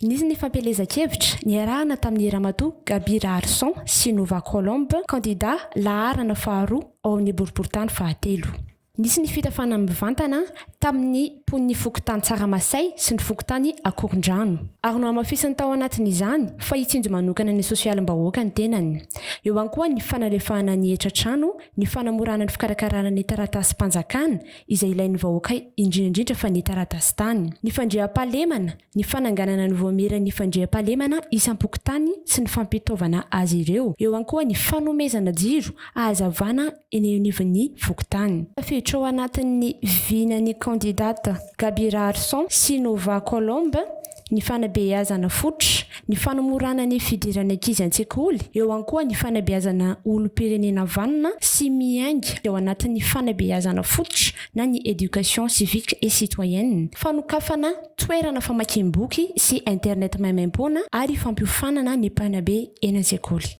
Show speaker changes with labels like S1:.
S1: Nisy ny fampielezan-kevitra niarahana tamin'ny Ramatoa Gaby Raharison sy Nova Colombe, kandida laharana faharoa ao amin'ny boriborintany fahatelo. Nisy ny fitafana mivantana tamin'ny mponin'ny fokontany Tsaramasay sy ny fokontany Akorondrano. Ary nohamafisiny tao anatin'izany fa hitsinjo manokana ny sosialim-bahoaka ny tenany. Eo ihany koa ny fanalefahana ny hetra-trano, ny fanamorana ny fikarakarana ny taratasim-panjakana izay ilain'ny vahoaka indrindra indrindra fa ny taratasin-tany. Ny fandriampahalemana, ny fananganana ny vaomieran'ny fandriampahalemana isam-pokontany sy ny fampitaovana azy ireo, eo ihany koa ny fanomezana jiro hahazavana eny anivon'ny fokontany. Tafiditra ao anatin'ny vinan'ny kandidata Gaby Raharison sy Nova Colombe ny fanabeazana fototra, ny fanamorana ny fidiran'ny ankizy an-tsekoly, eo ihany koa ny fanabeazana olom-pirenena vanona sy miainga ao anatin'ny fanabeazana fototra na ny éducation civique et citoyenne, fanokafana toerana famakiam-boky sy internet maimaimpoana ary fampiofanana ny mpanabe eny an-tsekoly.